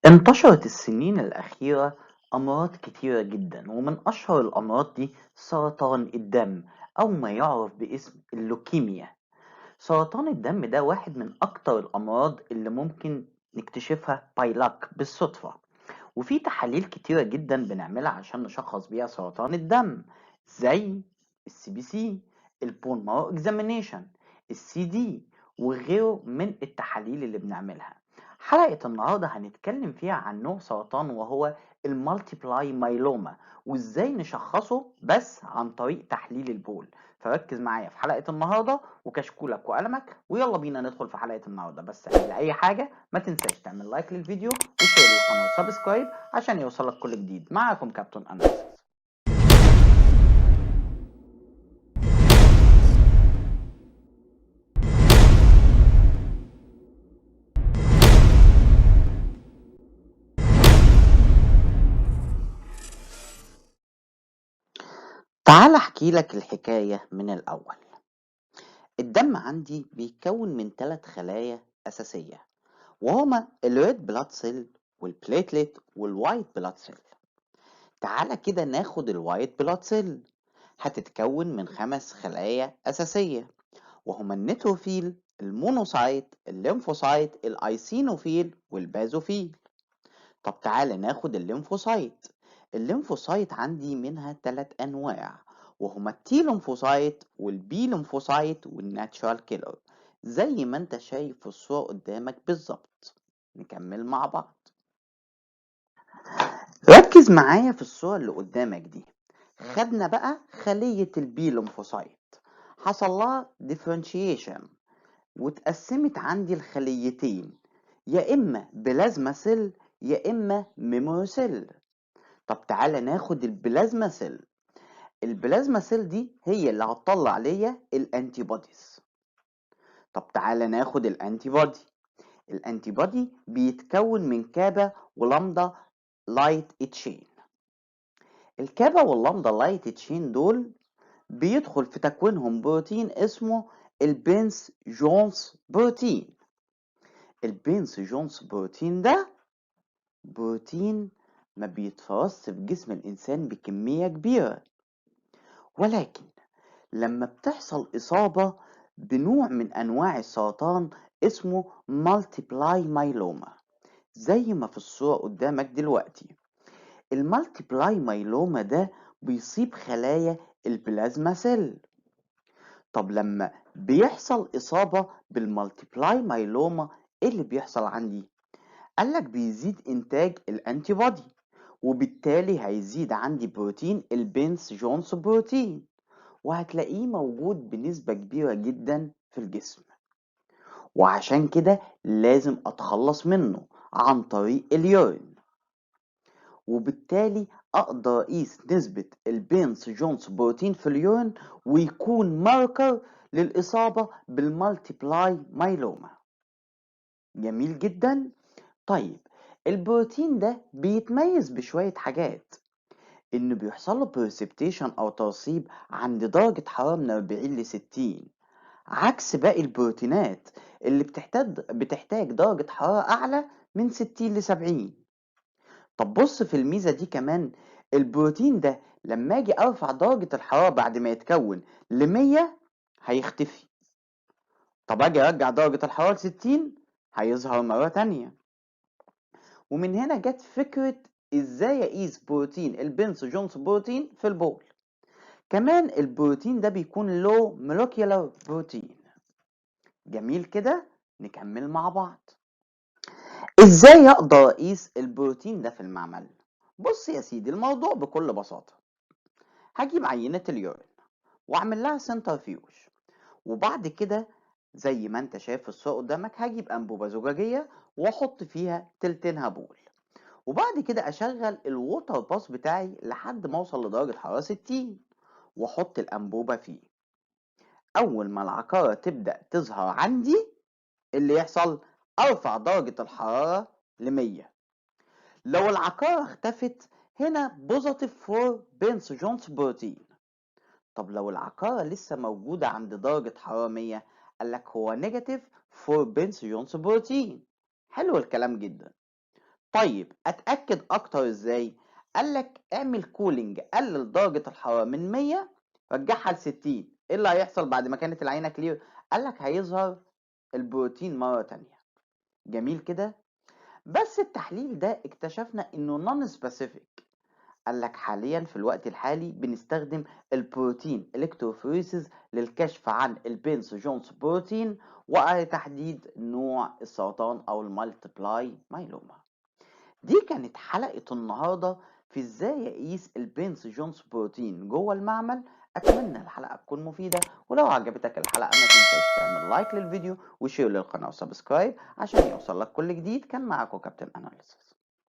انتشرت السنين الأخيرة أمراض كتيرة جدا، ومن أشهر الأمراض دي سرطان الدم أو ما يعرف باسم اللوكيميا. سرطان الدم ده واحد من أكتر الأمراض اللي ممكن نكتشفها by luck بالصدفة، وفي تحاليل كتيرة جدا بنعملها عشان نشخص بيها سرطان الدم، زي ال CBC، ال bone marrow examination، ال CD، وغيره من التحاليل اللي بنعملها. حلقة النهاردة هنتكلم فيها عن نوع سرطان وهو ال multiple myeloma، وازاي نشخصه بس عن طريق تحليل البول. فركز معايا في حلقة النهاردة وكشكولك وقلمك، ويلا بينا ندخل في حلقة النهاردة. بس قبل أي حاجة ما تنساش تعمل like للفيديو و share للقناة و subscribe عشان يوصلك كل جديد. معاكم كابتن أنس. تعال احكي لك الحكاية من الأول. الدم عندي بيتكون من 3 خلايا أساسية، وهما ال red blood cell وال platelet وال white blood cell. تعال كده ناخد ال white blood cell، هتتكون من 5 خلايا أساسية، وهما النيتروفيل، المونوسايت، الليمفوسايت، الايسينوفيل والبازوفيل. طب تعال ناخد ال lymphocyte. ال lymphocyte عندي منها 3 أنواع، وهما ال T lymphocyte وال B lymphocyte وال natural killer، زي ما انت شايف في الصورة قدامك بالظبط. نكمل مع بعض. ركز معايا في الصورة اللي قدامك دي. خدنا بقى خلية ال B lymphocyte، حصل لها differentiation واتقسمت عندي الخليتين، يا إما plasma cell يا إما memory cell. طب تعالى ناخد ال plasma cell. ال plasma cell دي هي اللي هتطلع ليا ال antibodies. طب تعالى ناخد ال antibody. ال antibody بيتكون من kappa و lambda light chain. ال kappa وال lambda light chain دول بيدخل في تكوينهم بروتين اسمه ال Bence Jones protein. ال Bence Jones protein ده بروتين ما بيتفرزش في جسم الإنسان بكمية كبيرة، ولكن لما بتحصل إصابة بنوع من أنواع السرطان اسمه multiple myeloma، زي ما في الصورة قدامك دلوقتي. ال multiple myeloma ده بيصيب خلايا ال plasma cell. طب لما بيحصل إصابة بال multiple myeloma إيه اللي بيحصل عندي؟ قالك بيزيد إنتاج ال antibody، وبالتالي هيزيد عندي بروتين ال Bence Jones protein، وهتلاقيه موجود بنسبة كبيرة جدا في الجسم، وعشان كده لازم أتخلص منه عن طريق ال urine، وبالتالي أقدر أقيس نسبة ال Bence Jones protein في ال urine ويكون marker للإصابة بال multiple myeloma. جميل جدا. طيب البروتين ده بيتميز بشوية حاجات، إنه بيحصل له precipitation أو ترسيب عند درجة حرارة من 40 ل 60، عكس باقي البروتينات اللي بتحتاج درجة حرارة أعلى من 60 ل 70. طب بص في الميزة دي كمان، البروتين ده لما أجي أرفع درجة الحرارة بعد ما يتكون ل 100 هيختفي. طب أجي أرجع درجة الحرارة ل 60 هيظهر مرة تانية. ومن هنا جت فكرة ازاي اقيس بروتين ال Bence Jones protein في البول. كمان البروتين ده بيكون low molecular protein. جميل كده، نكمل مع بعض. ازاي اقدر اقيس البروتين ده في المعمل؟ بص يا سيدي، الموضوع بكل بساطة، هجيب عينة ال urine واعمل لها centrifuge، وبعد كده زي ما انت شايف في الصورة قدامك هجيب انبوبة زجاجية واحط فيها تلتينها بول، وبعد كده اشغل ال water bath بتاعي لحد ما اوصل لدرجة حرارة 60 واحط الانبوبة فيه. اول ما العكارة تبدأ تظهر عندي اللي يحصل ارفع درجة الحرارة ل100. لو العكارة اختفت هنا positive for Bence Jones protein. طب لو العكارة لسه موجودة عند درجة حرارة 100 قال لك هو negative for Bence Jones protein. حلو الكلام جدا. طيب اتاكد اكتر ازاي؟ قال لك اعمل cooling، قلل درجه الحرارة من 100 رجعها ل 60. ايه اللي هيحصل بعد ما كانت العينة clear؟ قال لك هيظهر البروتين مرة تانية. جميل كده. بس التحليل ده اكتشفنا انه non specific. قال لك حاليا في الوقت الحالي بنستخدم ال protein electrophoresis للكشف عن ال Bence Jones protein وتحديد نوع السرطان او ال multiple myeloma. دي كانت حلقة النهاردة في ازاي اقيس ال Bence Jones protein جوه المعمل. اتمنى الحلقة تكون مفيدة، ولو عجبتك الحلقة ما تنساش تعمل like للفيديو و share للقناة و subscribe عشان يوصل لك كل جديد. كان معاكم كابتن Analysis.